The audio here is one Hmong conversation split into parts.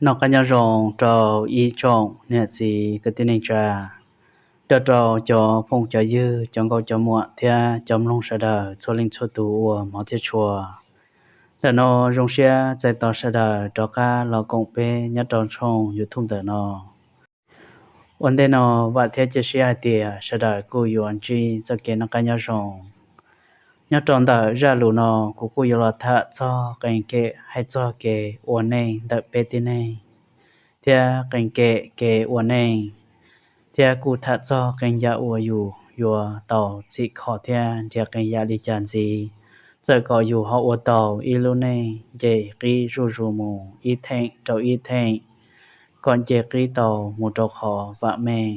Noj qab nyob zoo rau ib tsoom niam txiv kwv tij neej tsa, rau rau cov phooj cov ywg, cov nkauj cov muam thiab cov mloog sawv daws txhua leej txhua tus uas hmov thiab tshua. Ntawm no zoo siab txais tos sawv daws rov qab los koom peb nyob rau tshooj YouTube ntawm no. Ua ntej no vam thiab cia siab hais tias sawv daws kuj yuav ntsib txoj kev noj qab nyob zoo. Nyob rau ntawm zaj lus no, kuv kuj yuav los tham txog qee kev hais txog kev ua neej ntawm peb tib neeg, thiab qee kev kev ua neej, thiab kuj tham txog qee yam uas yus yuav tau txhim kho thiab nrhiav qee yam li cas ntxiv, txawm kom yus ho ua tau ib lub neej nce qib zuj zus mus ib theem rau ib theem, kom nce qib tau mus rau qhov vam meej.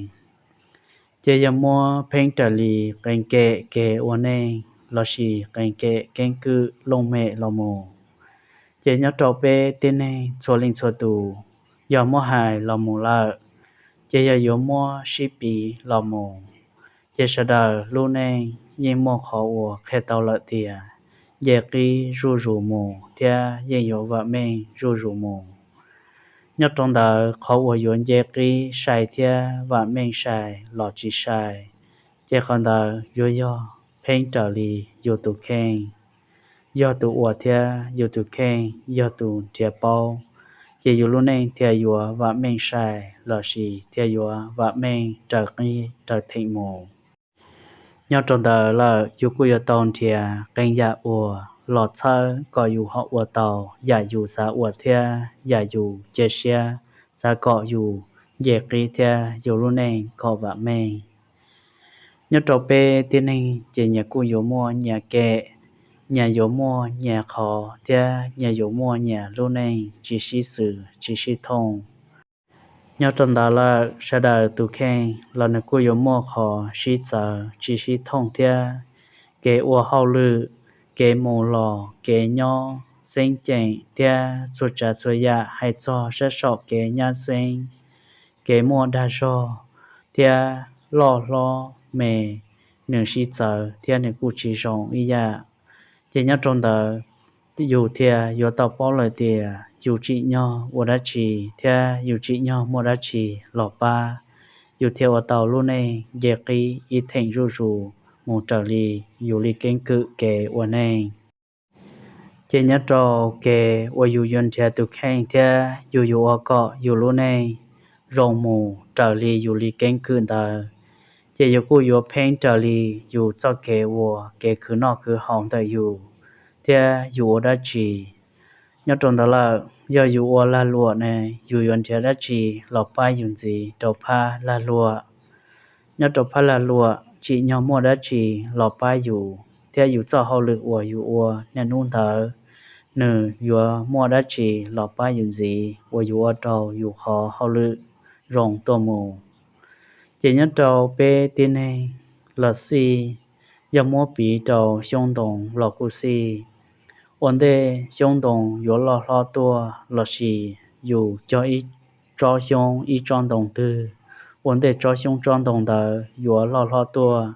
Ces yog muab pheeb raws li qee kev kev ua neej lossis qee kev keeb kwm looj mem los mus, ces nyob rau peb tib neeg txhua leej txhua tus, yog muab hais los mus lawm, ces yog yuav muab sib piv los mus, ces sawv daws lub neej yeej muaj qhov uas qhia tau lawm tias nce qib zuj zus mus thiab yeej yuav vam meej zuj zus mus. Nyob rau ntawd, qhov uas yuav nce qib sai thiab vam meej sai los tsis sai, ces qhov ntawd yuav yog pheeb raws li yus tus kheej. Yog tus ua thiab yus tus kheej yog tus nrhiav paub, ces yus lub neej thiaj yuav vam meej sai lossis thiaj yuav vam meej raws qib raws theem mus. Nyob rau ntawd lawm, yus kuj yuav tau nrhiav qee yam uas los txhawb kom yus ho ua tau yam yus xav ua thiab yam yus cia siab xav kom yus nce qib thiab yus lub neej kom vam meej. Nyob rau peb tib neeg ces nyias kuj yuav muaj nyias kem, nyias yuav muaj nyias qhov thiab nyias yuav muaj nyias lub neej tsis sib xws tsis sib thooj. Nyob rau ntawd lawm, sawv daws tus kheej los nws kuj yuav muaj qhov sib txawv tsis sib thooj thiab. Kev ua hauj lwm, kev mus los, kev nyob, xeeb ceem thiab txhua tsav txhua yam hais txog sab saum kev nyab xeeb, kev muaj dag zog thiab loj hlob me, nws sib txawv thiab nws kuj tsis zoo ib yam. Ces nyob rau ntawd, yus thiaj yuav tau paub lawm tias yus tsim nyog ua dab tsi thiab yus tsim nyog muaj dab tsi los pab, yus thiaj ua tau lub neej nce qib ib theem zuj zus mus raws li yus li keeb kwm kev ua neej. Ces nyob rau kev uas yus yuav nrhiav tus kheej thiab yus yuav ua kom yus lub neej zoo mus raws li yus li keeb kwm ntawd, ces yus kuj yuav pheeb raws li yus txoj kev ua, kev khwv noj khwv haus ntawm yus thiab yus ua dab tsi. Nyob rau ntawd lawm, yog yus ua lag luam ne, yus yuav nrhiav dab tsi los pab yus ntxiv rau phab lag luam. Nyob rau phab lag luam, tsim nyog muaj dab tsi los pab yus thiab yus txoj hauj lwm uas yus ua niaj hnub ntawd, nws yuav muaj dab tsi los pab yus ntxiv uas yus ua rau yus qhov hauj lwm zoo tuaj mus. Ces nyob rau peb tib neeg los xij, yog muab piv rau xyoob ntoo los kuj xij. Ua ntej xyoob ntoo yuav loj hlob tuaj lossis yus cog ib tsob xyoob ib tsob ntoo twg, ua ntej tsob xyoob tsob ntoo ntawd yuav loj hlob tuaj,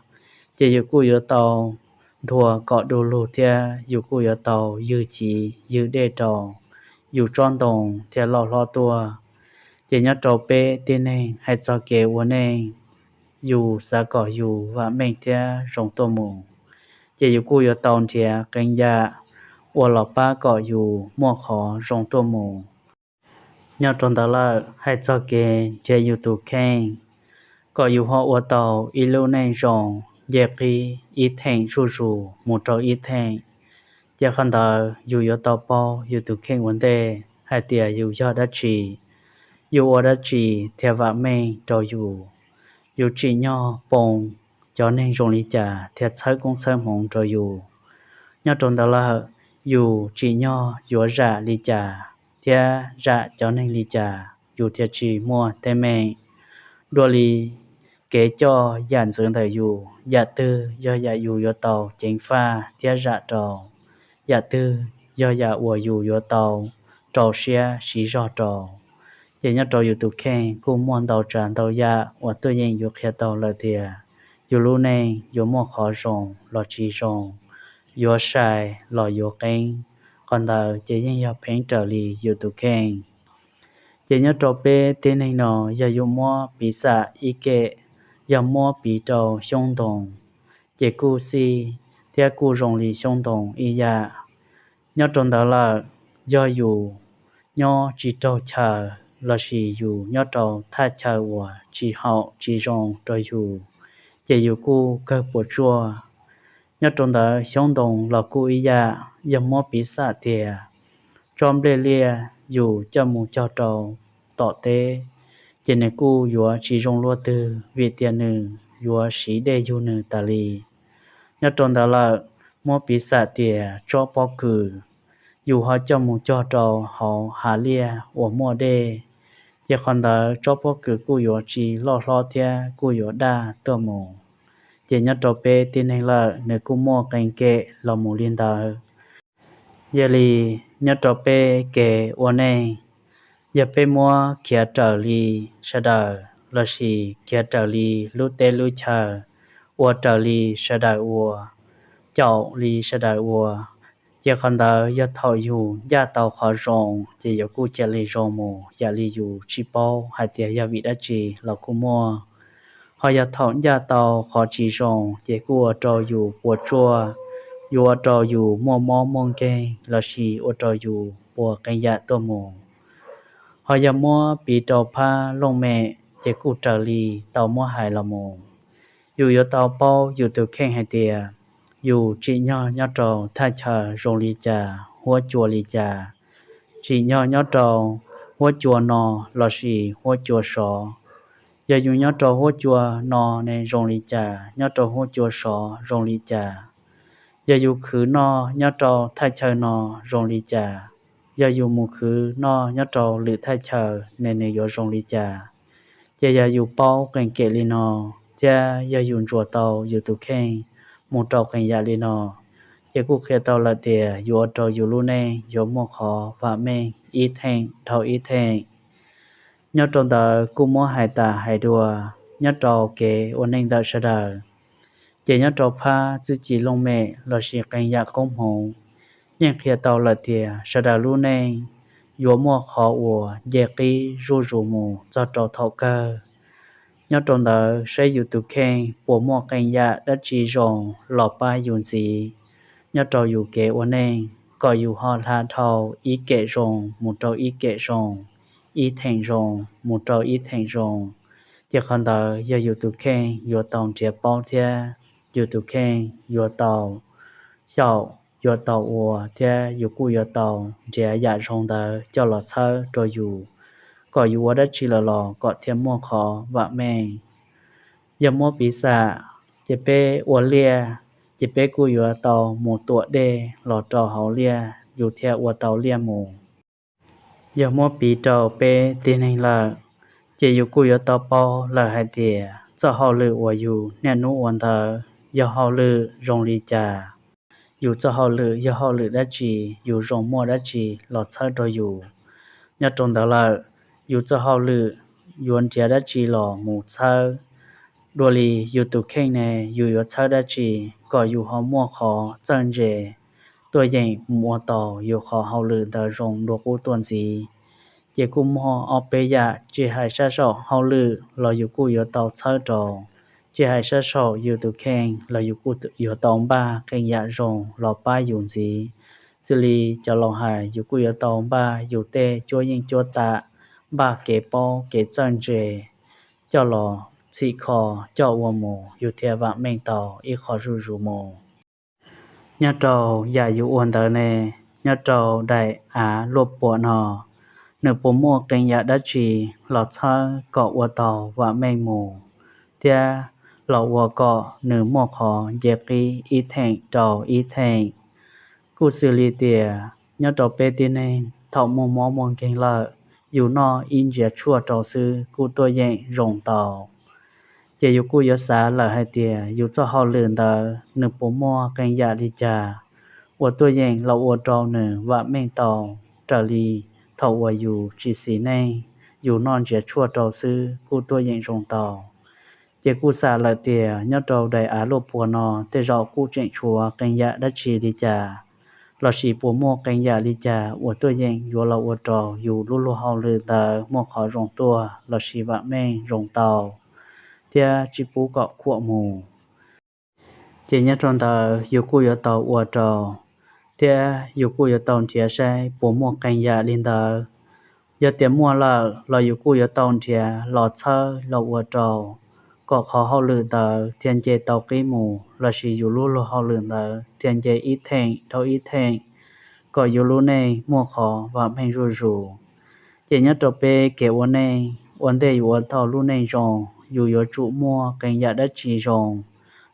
ces yus kuj yuav tau nthua kom du lug thiab yus kuj yuav tau ywg civ ywg dej rau yus tsob ntoo thiaj loj hlob tuaj. Ces nyob rau peb tib neeg hais txog kev ua neej, yus xav kom yus vam meej thiab zoo tuaj mus, ces yus kuj yuav tau nrhiav qee yam uas los pab kom yus muaj qhov zoo tuaj mus. Nyob rau ntawd lawm, hais txog kev nrhiav yus tus kheej, kom yus ho ua tau ib lub neej zoo, nce qib ib theem zuj zus mus rau ib theem, ces qhov ntawd yus yuav tau paub yus tus kheej ua ntej hais tias yus yog dab tsi, yus ua dab tsi thiaj vam meej rau yus. Yus tsim nyog poo cov neeg zoo li cas thiaj txhawb koob txhawb hmoov rau yus. Nyob rau ntawd lawm, yus tsim nyog yuav zam li cas thiab zam cov neeg li cas yus thiaj tsis muaj teeb meem. Dua li kev coj yam ntxwv ntawm yus, yam twg yog yam yus yuav tau ceev faj thiab zam rau, yam twg yog yam uas yus yuav tau rau siab siv zog rau. Ces nyob rau yus tus kheej kuj muaj ntau tsav ntau yam uas tuaj yeem yuav qhia tau lawm tias yus lub neej yuav muaj qhov zoo los tsis zoo, yuav sai los yuav qeeb. Qhov ntawd ces yeej yog pheeb raws li yus tus kheej. Ces nyob rau peb tib neeg no yog yus muab piv xam ib kem, yog muab piv rau xyoob ntoo, ces kuj xij thiab kuj zoo li xyoob ntoo ib yam. Nyob rau ntawd lawm, yog yus nyob tsis raug chaw lossis yus nyob rau thaj chaw uas tsis haum tsis zoo rau yus, ces yus kuj kawg puas tsuaj. Nyob rau ntawd xyoob ntoo los kuj ib yam, yog muab piv xam tias tsob nplej liaj yus coj mus cog rau tom teb, ces nws kuj yuav tsis zoo luaj twg vim tias nws yuav siv dej yug nws tas li. Nyob rau ntawd lawm, muab piv xam tias tsob pob kws yus ho coj mus cog rau hauv hav liaj uas muaj dej, ces qhov ntawd tsob pob kws kuj yuav tsis loj hlob thiab kuj yuav daj tuaj mus. Ces nyob rau peb tib neeg lawm nws kuj muaj qee kem los mus li ntawd. Yog li, nyob rau peb kev ua neej, yog peb muab khiav raws li sawv daws lossis khiav raws li lub teb lub chaw, ua raws li sawv daws ua, caum li sawv daws ua, ces qhov ntawd yog thaum yus ncaj tau qhov zoo ces yus kuj cia li zoo mus yam li yus tsis paub hais tias yog vim dab tsi los kuj muaj. Ho yog thaum ncaj tau qhov tsis zoo ces kuj ua rau yus puas tsuaj, yuav ua rau yus muaj mob muaj nkeeg lossis ua rau yus puas qee yam tuaj mus. Ho yog muab piv rau phab looj mem ces kuj raws li tau muab hais los mus. Yus yuav tau paub yus tus kheej hais tias yus tsim nyog nyob rau thaj chaw zoo li cas, huab cua li cas, tsim nyog nyob rau huab cua no lossis huab cua sov. Yog yus nyob rau huab cua no ne zoo li cas, nyob rau huab cua sov zoo li cas. Yog yus khwv noj nyob rau thaj chaw no zoo li cas, yog yus mus khwv noj nyob rau lwm thaj chaw ne nws yuav zoo li cas. Ces yog yus paub qee kem li no, thiab yog yus ntsuas tau yus tus kheej mus rau qee yam li no, ces kuj qhia tau lawm tias yuav ua rau yus lub neej yuav muaj qhov vam meej ib theem dhau ib theem. Nyob rau ntawd kuj muab hais tas hais dua, nyob rau kev ua neej ntawm sawv daws, ces nyob rau phab txuj ci looj mem lossis qee yam koob hmoov, yeej qhia tau lawm tias sawv daws lub neej yuav muaj qhov uas nce qib zuj zus mus txog rau thaum kawg. Nyob rau ntawd saib yus tus kheej puas muaj qee yam dab tsi zoo los pab yus ntxiv nyob rau yus kev ua neej, kom yus ho hla dhau ib kem zoo mus rau ib kem zoo, ib theem zoo mus rau ib theem zoo. Ces qhov ntawd yog yus tus kheej yuav tau nrhiav paub thiab yus tus kheej yuav tau xyaum, yuav tau ua thiab yus kuj yuav tau nrhiav yam zoo ntawd coj los txhawb rau yus, kom yus ua dab tsi lawm los kom thiaj muaj qhov vam meej. Yog muab piv xam, ces peb ua liaj, ces peb kuj yuav tau mus tuam dej los rau hauv liaj yus thiaj ua tau liaj mus. Yog muab piv rau peb tib neeg lawm, ces yus kuj yuav tau paub lawm hais tias txoj hauj lwm uas yus niaj hnub ua ntawd yog hauj lwm zoo li cas, yus txoj hauj lwm yog hauj lwm dab tsi, yus zoo muaj dab tsi los txhawb rau yus. Nyob rau ntawd lawm, yus txoj hauj lwm yuav nrhiav dab tsi los mus txhawb. Dua li yus tus kheej ne, yus yuav txhawb dab tsi kom yus ho muaj qhov txawj ntse, tuaj yeem mus ua tau yus qhov hauj lwm ntawd zoo dua qub tuaj ntxiv. Ces kuj muaj ob peb yam, tsis hais sab saum hauj lwm los yus kuj yuav tau txhawb rau, tsis hais sab saum yus tus kheej los yus kuj yuav tau npaj qee yam zoo los pab yus ntxiv. Xws li cov laus hais, yus kuj yuav tau npaj yus tej cuab yeej cuab tam, npaj kev paub kev txawj ntse coj los txhim kho coj ua mus, yus thiaj vam meej tau ib qho zuj zus mus. Nyob rau yam yus ua ntawd ne, nyob rau daim av luaj puam no, nws puas muaj qee yam dab tsi los txhawb kom ua tau vam meej mus, thiab los ua kom nws muaj qhov nce qib ib theem rau ib theem? Kuj xws li tias nyob rau peb tib neeg, thaum muaj mob muaj nkeeg lawm, yus noj ib ntsiav tshuaj rau xwb kuj tuaj yeem zoo tau. Ces yus kuj yuav xav lawm hais tias yus txoj hauj lwm ntawd nws puas muaj qee yam li cas uas tuaj yeem los ua rau nws vam meej tau raws li thaum uas yus tsis xis neej, yus noj ntsiav tshuaj rau xwb kuj tuaj yeem zoo tau. Ces kuj xam lawm tias nyob rau daim av luaj puam no tej zaum kuj tseem tshuav qee yam dab tsi li cas lossis puas muaj qee yam li cas uas tuaj yeem yuav los ua rau yus lub luag hauj lwm ntawd muaj qhov zoo tuaj lossis vam meej zoo tau, thiab tsis pub kom khuam mus. Ces nyob rau ntawd yus kuj yuav tau ua rau, thiab yus kuj yuav tau nrhiav saib puas muaj qee yam li ntawd. Yog tias muaj lawm los yus kuj yuav tau nrhiav los txhawb los ua rau, kom qhov hauj lwm ntawd thiaj nce tau qib mus lossis yus lub luag hauj lwm ntawd thiaj nce ib theem dhau ib theem, kom yus lub neej muaj qhov vam meej zuj zus. Ces nyob rau peb kev ua neej, ua ntej yus ua tau lub neej zoo, yus yuav tsum muaj qee yam dab tsi zoo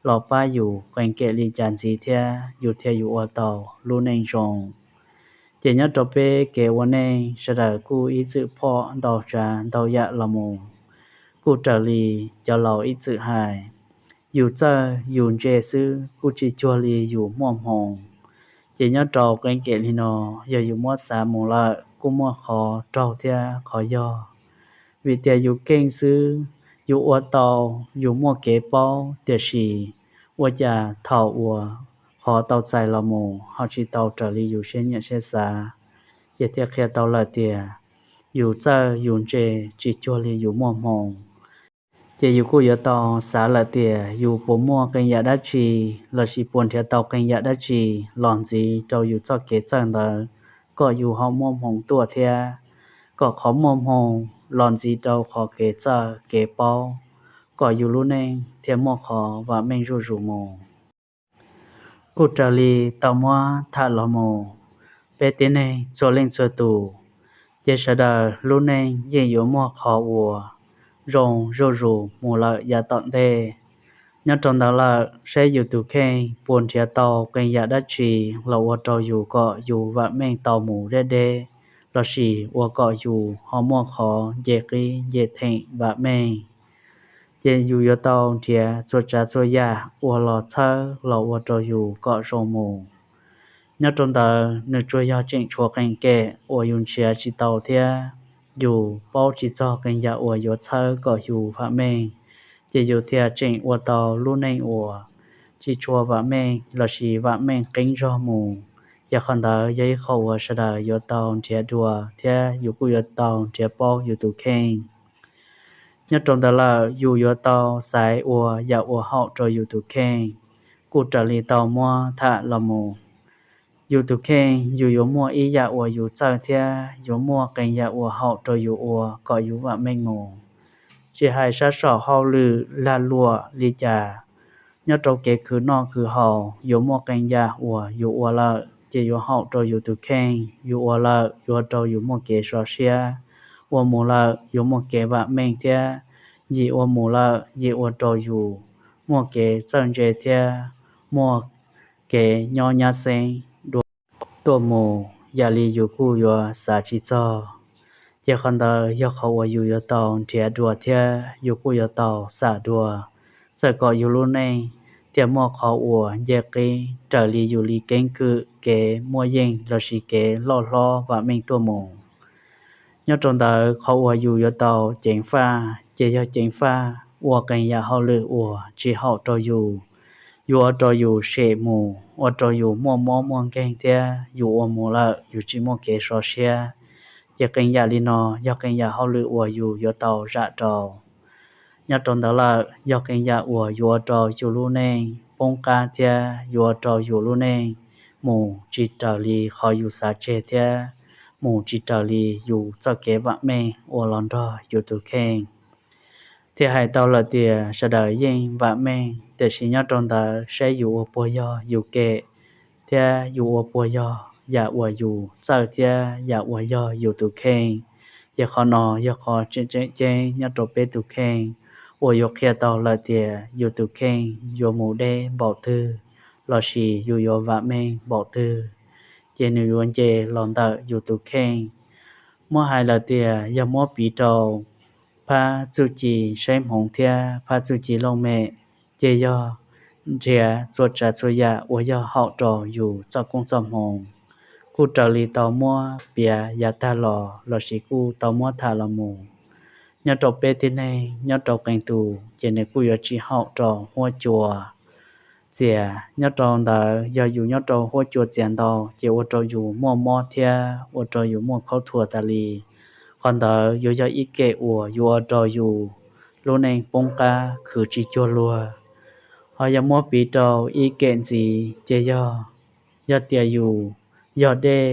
los pab yus qee kem li cas ntxiv thiab yus thiaj yuav ua tau lub neej zoo. Ces nyob rau peb kev ua neej sawv daws kuj ib txwm phom ntau tsav ntau yam los mus, kuj raws li cov laus ib txwm hais, yus txawj yus ntse xwb kuj tsis cuag li yus muaj hmoo. Ces nyob rau qee kem li no, yog yus muab xav mus lawm kuj muaj qhov raug thiab qhov yog. Vim tias yus keej xwb, yus ua tau, yus muaj kev paub, tiam sis ua cas thaum uas qhov tau txais los mus ho tsis tau raws li yus siab nyiam siab xav, ces thiaj qhia tau lawm tias yus txawj yus ntse tsis cuag li yus muaj hmoo. Ces yus kuj yuav tau xav lawm tias yus puas muaj qee yam dab tsi lossis puas nrhiav tau qee yam dab tsi los ntxiv rau yus txoj kev txawj ntawd, kom yus ho muaj hmoo tuaj thiab, kom qhov muaj hmoo los ntxiv rau qhov kev txawj kev paub, kom yus lub neej thiaj muaj qhov vam meej zuj zus mus. Kuj raws li tau muab tham los mus, peb tib neeg txhua leej txhua tus, ces sawv daws lub neej yeej yuav muaj qhov uas zoo zuj zus mus lawm yav tom ntej. Nyob rau ntawd lawm, saib yus tus kheej puas nrhiav tau qee yam dab tsi los ua rau yus kom yus vam meej tau mus deb deb, lossis ua kom yus ho muaj qhov nce qib nce theem vam meej. Ces yus yuav tau nrhiav txhua tsav txhua yam uas los txhawb los ua rau yus kom zoo mus. Nyob rau ntawd nws tsuas yog tseem tshuav qee kem uas yus nrhiav tsis tau thiab, yus paub tsis txog qee yam uas yuav txhawb kom yus vam meej, ces yus thiaj tseem ua tau lub neej uas tsis tshua vam meej lossis vam meej qeeb zog mus. Ces qhov ntawd yog ib qho uas sawv daws yuav tau nrhiav dua thiab yus kuj yuav tau nrhiav paub yus tus kheej. Nyob rau ntawd lawm, yus yuav tau xaiv ua yam uas haum rau yus tus kheej, kuj raws li tau muab tham los mus. Yus tus kheej yus yuav muaj ib yam uas yus txawj thiab yuav muaj qee yam uas haum rau yus ua kom yus vam meej mus. Tsis hais sab saum hauj lwm lag luam li cas, nyob rau kev khwv noj khwv haus yuav muaj qee yam uas yus ua lawm ces yuav haum rau yus tus kheej, yus ua lawm yuav ua rau yus muaj kev sov siab, ua mus lawm yuav muaj kev vam meej thiab, yim ua mus lawm yim ua rau yus muaj kev txawj ntse thiab muaj kev nyob nyab xeeb dua tuaj mus yam li yus kuj yuav xav tsis txog. Ces qhov ntawd yog qhov uas yus yuav tau nrhiav dua thiab yus kuj yuav tau xam dua, txawm kom yus lub neej thiaj muaj qhov uas nce qib raws li yus li keeb kwm kev muaj yeej lossis kev loj hlob vam meej tuaj mus. Nyob rau ntawd qhov uas yus yuav tau ceev faj ces yog ceev faj ua qee yam hauj lwm uas tsis haum rau yus, yuav ua rau yus sem mus, ua rau yus muaj mob muaj nkeeg thiab yus ua mus lawm yus tsis muaj kev sov siab. Ces qee yam li no yog qee yam hauj lwm uas yus yuav tau zam rau. Nyob rau ntawd lawm yog qee yam uas yuav ua rau yus lub neej poob qab thiab yuav ua rau yus lub neej mus tsis raws li qhov yus xav tseg thiab mus tsis raws li yus txoj kev vam meej uas los nrog yus tus kheej. Thiaj hais tau lawm tias sawv daws yeej vam meej, tiam sis nyob rau ntawd saib yus ua puas yog yus kem thiab yus ua puas yog yam uas yus txawj thiab yam uas yog yus tus kheej. Ces qhov no yog qhov tseem tseem ceeb nyob rau peb tus kheej uas yuav qhia tau lawm tias yus tus kheej yuav mus deb npaum twg lossis yus yuav vam meej npaum twg, ces nws yuav nce los ntawm yus tus kheej. Muab hais lawm tias yog muab piv rau phab txuj ci saib hmoov thiab phab txuj ci looj mem, ces yog nrhiav txhua tsav txhua yam uas yog haum rau yus txoj koob txoj hmoov. Kuj raws li tau muab piav yav tag los lossis kuj tau muab tham los mus, nyob rau peb tib neeg nyob rau qee tus ces nws kuj yuav tsis haum rau huab cua. txias nyob rau ntawd, yog yus nyob rau huab cua txias ntau ces ua rau yus muaj mob thiab ua rau yus muaj khaub thuas tas li. Qhov ntawd yuav yog ib kem uas yuav ua rau yus lub neej poob qab khwv tsis cuag luag. Ho yog muab piv rau ib kem ntxiv ces yog, yog tias yus yog dej,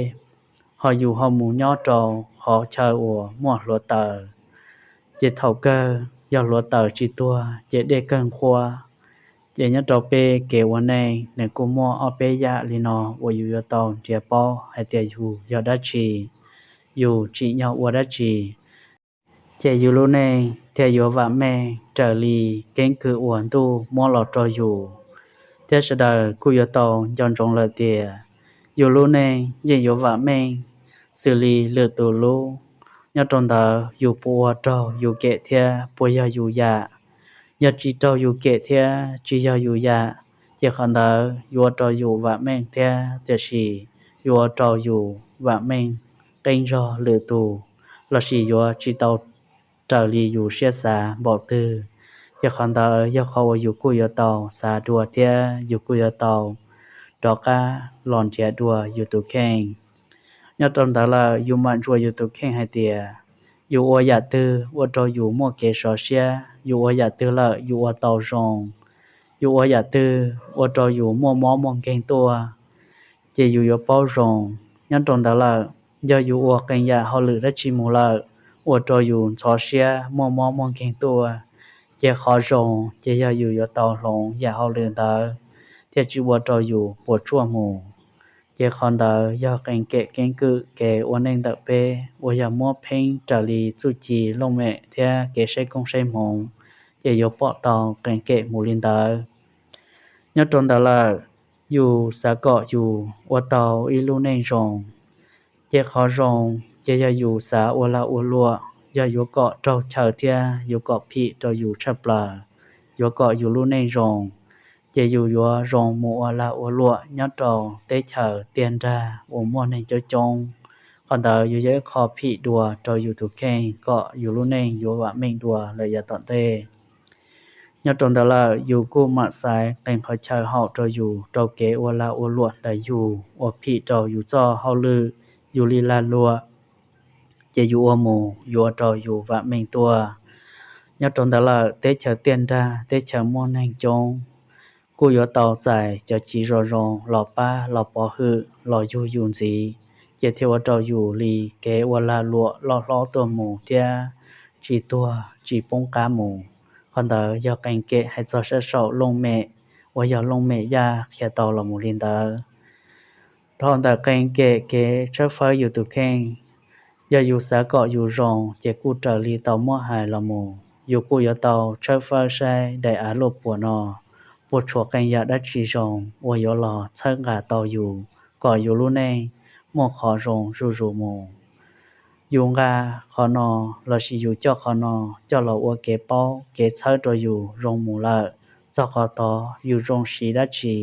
ho yus ho mus nyob rau qhov chaw uas muaj hluav taws, ces thaum kawg yog hluav taws tsis tuag ces dej kawg nqhuab. Ces nyob rau peb kev ua neej nws kuj muaj ob peb yam li no uas yus yuav tau nrhiav paub hais tias yus yog dab tsi, yus tsim nyog ua dab tsi, ces yus lub neej thiaj yuav vam meej raws li keeb kwm uas ntuj muab los rau yus. Thiab sawv daws kuj yuav tau nco ntsoov lawm tias yus lub neej yeej yuav vam meej xws li lwm tus lub. Nyob rau ntawd yus puas ua raug yus kem thiab puas yog yus yam? Yog tsis raug yus kem thiab tsis yog yus yam, ces qhov ntawd yuav ua rau yus vam meej thiab, tiam sis yuav ua rau yus vam meej qeeb zog lwm tus, lossis yuav tsis tau raws li yus siab xav npaum twg. Ces qhov ntawd yog qhov uas yus kuj yuav tau xav dua thiab yus kuj yuav tau rov qab los nrhiav dua yus tus kheej. Nyob rau ntawd lawm yus mam ntsuas yus tus kheej hais tias yus ua yam twg ua rau yus muaj kev sov siab, yus ua yam twg lawm yus ua tau zoo, yus ua yam twg ua rau yus muaj mob muaj nkeeg tuaj, ces yus yuav paub zoo. Nyob rau ntawd lawm, yog yus ua qee yam hauj lwm dab tsi mus lawm ua rau yus ntxhov siab muaj mob muaj nkeeg tuaj, ces qhov zoo ces yog yus yuav tau hloov yam hauj lwm ntawd thiaj tsis ua rau yus puas tsuaj mus. Ces qhov ntawd yog qee kem keeb kwm kev ua neej ntawm peb uas yog muab pheeb raws li txuj ci looj mem thiab kev saib koob saib hmoov, ces yuav pom tau qee kem mus li ntawd. Nyob rau ntawd lawm, yus xav kom yus ua tau ib lub neej zoo, ces qhov zoo ces yog yus xav ua lag ua luam, yog yuav kom raug chaw thiab yuav kom phim rau yus tshaj plaws, yuav kom yus lub neej zoo, ces yus yuav zoo mus ua lag ua luam nyob rau teb chaws tiaj nrag uas muaj neeg coob coob. Qhov ntawd yuav yog ib qho phim dua rau yus tus kheej kom yus lub neej yuav vam meej dua lawm yav tom ntej. Nyob rau ntawd lawm, yus kuj mam xaiv qee qhov chaw haum rau yus rau kev ua lag ua luam ntawm yus uas phim rau yus txoj hauj lwm, yus li lag luam, ces yus ua mus yuav ua rau yus vam meej tuaj. Nyob rau ntawd lawm, teb chaws tiaj nrag, teb chaws muaj neeg coob, kuj yuav tau txais cov ci zoo zoo los pab los pov hwm los yug yus ntxiv, ces thiaj ua rau yus li kev ua lag luam loj hlob tuaj mus thiab tsis tuag tsis poob qab mus. Qhov ntawd yog qee kem hais txog sab saum looj mem uas yog looj mem Yaj qhia tau los mus li ntawd. Dhau ntawm qee kem kev tshawb fawb yus tus kheej, yog yus xav kom yus zoo ces kuj raws li tau muab hais los mus, yus kuj yuav tau tshawb fawb saib daim av luaj puam no puas tshuav qee yam dab tsi zoo uas yuav los txhawb nqa tau yus kom yus lub neej muaj qhov zoo zuj zus mus. Yus nqa qhov no lossis yus coj qhov no coj los ua kev paub kev txhawb rau yus zoo mus lawm, txog qhov tod yus zoo siv dab tsi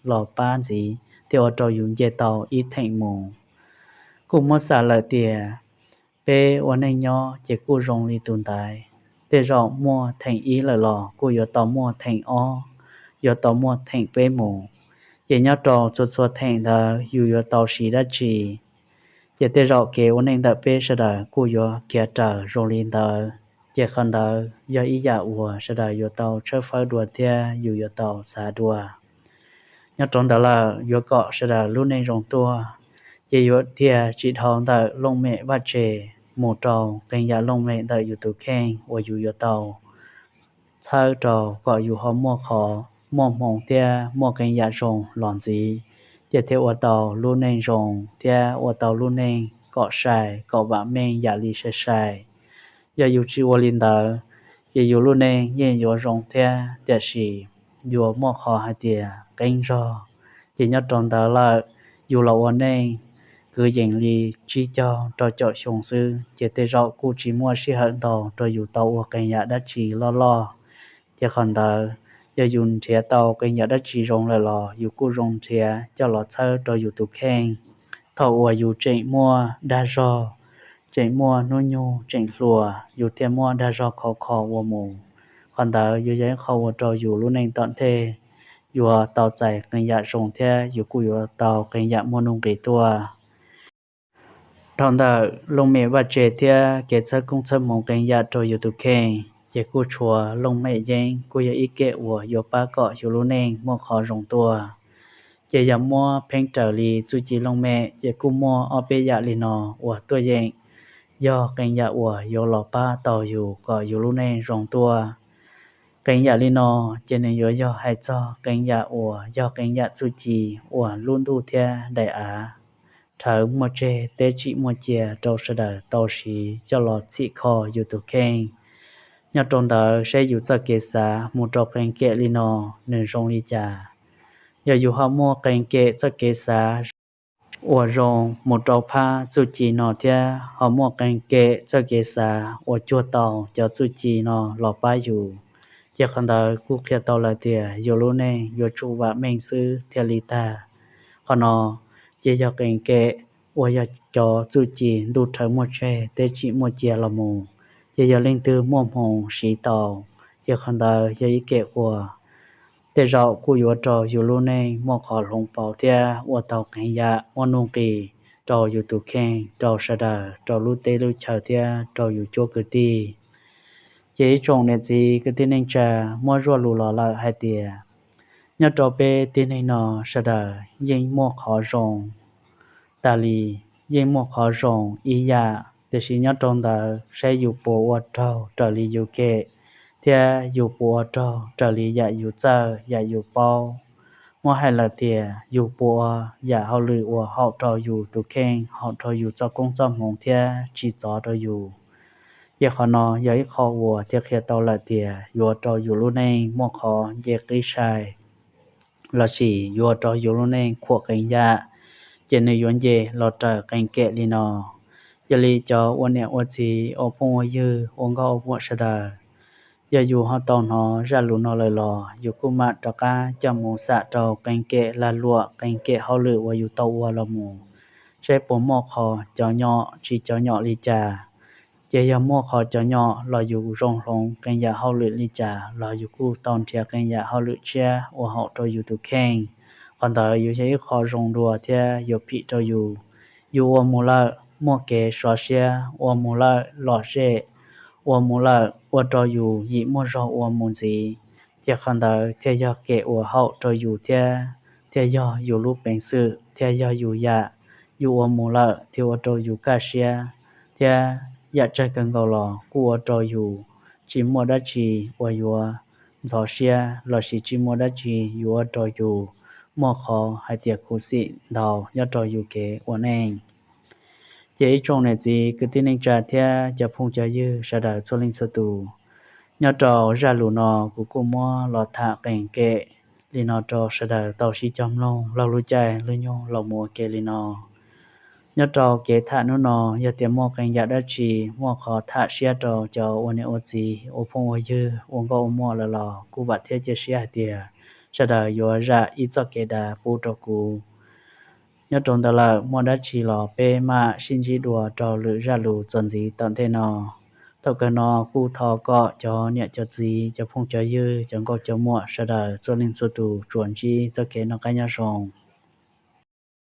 los pab ntxiv thiaj ua rau yus nce tau ib theem mus. Kuj muab xam lawm tias peb ua neej nyob ces kuj zoo li tus ntaiv, tej zaum muaj theem ib lawm los kuj yuav tau muaj theem ob, yuav tau muaj theem peb mus. Ces nyob rau txhua txhua theem ntawd yus yuav tau siv dab tsi, ces tej zaum kev ua neej ntawm peb sawv daws kuj yuav khiav raws zoo li ntawd. Ces qhov ntawd yog ib yam uas sawv daws yuav tau tshawb fawb dua thiab yus yuav tau xav dua. Nyob rau ntawd lawm, yuav kom sawv daws lub neej zoo tuaj, ces yuav dhia tsim dhau ntawm looj mem vaj tse mus rau qee yam looj mem ntawm yus tus kheej uas yus yuav tau txhawb rau kom yus ho muaj qhov muaj hmoo thiab muaj qee yam zoo los ntxiv, ces thiaj ua tau lub neej zoo thiab ua tau lub neej kom sai kom vam meej yam li sai sai. Yog yus tsis ua li ntawd, ces yus lub neej yeej yuav zoo thiab tiam sis yuav muaj qhov hais tias qeeb zog. Ces nyob rau ntawd lawm, yus los ua neej kwv yees li tsib caug rau caum xyoo xwb, ces tej zaum kuj tsis muaj sij hawm ntau rau yus tau ua qee yam dab tsi loj loj. Ces qhov ntawd, yog yus nrhiav tau qee yam dab tsi zoo lawm los yus kuj zoo nrhiav coj los txhawb rau yus tus kheej. Thaum uas yus tseem muaj dag zog, tseem muaj hnub nyoog tseem hluas, yus thiaj muaj dag zog khov kho ua mus. Qhov ntawd yuav yog ib qho ua rau yus lub neej tom ntej yuav tau txais qee yam zoo thiab yus kuj yuav tau qee yam muaj nuj nqis tuaj. Dhau ntawm looj mem vaj tse thiab kev txhawb koob txhawb hmoov qee yam rau yus tus kheej ces kuj tshuav looj mem yeeb kuj yog ib kem uas yuav pab kom yus lub neej muaj qhov zoo tuaj. Ces yog muab pheej raws li txuj ci looj mem ces kuj muaj ob peb yam li no uas tuaj yeem yog qee yam uas yuav los pab tau yus kom yus lub neej zoo tuaj. Qee yam li no ces nws yuav yog hais txog qee yam uas yog qee yam txuj ci uas lub ntuj thiab daim av rhawv muaj tseg teb tsim muaj cia rau sawv daws tau siv coj los txhim kho yus tus kheej. Nyob rau ntawd saib yus txoj kev xav mus rau qee kem li no nws zoo li cas. Yog yus ho muaj qee kem txoj kev xav uas zoo mus rau phab txuj ci no thiab ho muaj qee kem txoj kev xav uas cuag tau cov txuj ci no los pab yus, ces qhov ntawd kuj qhia tau lawm tias yus lub neej yuav tsum vam meej xwb thiaj li tag. Qhov no ces yog qee kem uas yog cov txuj ci ntuj rhawv muaj tseg teb tsim muaj cia los mus, ces yog leej twg muaj hmoo siv tau, ces qhov ntawd yog ib kem uas tej zaum kuj yuav rau yus lub neej muaj qhov hloov pauv thiab ua tau qee yam muaj nuj nqis rau yus tus kheej, rau sawv daws, rau lub teb lub chaw thiab rau yus cuab kwv tij. Ces ib tsoom niam txiv kwv tij neej tsa, muab zuaj lus los lawm hais tias nyob rau peb tib neeg no sawv daws yeej muaj qhov zoo tas li, yeej muaj qhov zoo ib yam, tiam sis nyob rau ntawd saib yus puas ua raug raws li yus kem, thiab yus puas ua raug raws li yam yus txawj yam yus paub. Muab hais lawm tias yus puas ua yam hauj lwm uas haum rau yus tus kheej, haum rau yus txoj koob txoj hmoov thiab tsis txov rau yus, ces qhov no yog ib qho uas thiaj qhia tau lawm tias yuav rau yus lub neej muaj qhov nce qib sai, lossis yuav rau yus lub neej khuam qee yam, ces nws yuav nce los raws qee kem li no. Yog li cov ua niam ua txiv, ua phooj ua ywg, ua nkauj ua muam sawv daws, yog yus ho tau hnov zaj lus no lawm los yus kuj mam rov qab coj mus xam rau qee kem lag luam, qee kem hauj lwm uas yus tau ua los mus, saib puas muaj qhov cov nyom tsis cov nyom li cas. Ces yog muaj qhov cov nyom los yus zoo hloov qee yam hauj lwm li cas los yus kuj tau nrhiav qee yam hauj lwm tshiab ua haum rau yus tus kheej. Qhov ntawd yuav yog ib qho zoo dua thiab yuav phim rau yus. Yus ua mus lawm muaj kev sov siab, ua mus lawm lom zem, ua mus lawm ua rau yus yim muaj zog ua mus ntxiv, ces qhov ntawd thiaj yog kev ua haum rau yus thiab, thiaj yog yus lub peev xwm thiab yog yus yam. Yus ua mus lawm thiaj ua rau yus kaj siab, thiab yam tsawg kawg nkaus los kuj ua rau yus tsis muaj dab tsi uas yuav ntxhov siab lossis tsis muaj dab tsi yuav ua rau yus muaj qhov hais tias khuv xim ntau nyob rau yus kev ua neej. Ces ib tsoom niam txiv kwv tij neej tsa thiab cov phooj cov ywg sawv daws txhua leej txhua tus, nyob rau zaj lus no kuv kuj muab los tham qee kem li no rau sawv daws tau sib cog mloog laug lub caij lub nyoog los mus ua ke li no. Nyob rau kev tham hnub no, yog tias muaj qee yam dab tsi muaj qhov tham siab rau cov ua niam ua txiv, ua phooj ua ywg, ua nkauj ua muam lawm los kuj vam thiab cia siab hais tias sawv daws yuav zam ib txoj kev dav pub rau kuv. Nyob rau ntawd lawm, muaj dab tsi los peb mam sib ntsib dua rau lwm zaj lus txuas ntxiv tom ntej no. Thaum kawg no kuj thov kom cov niam cov txiv, cov phooj cov ywg, cov nkauj cov muam sawv daws txhua leej txhua tus tsuas ntsib txoj kev noj qab nyob zoo.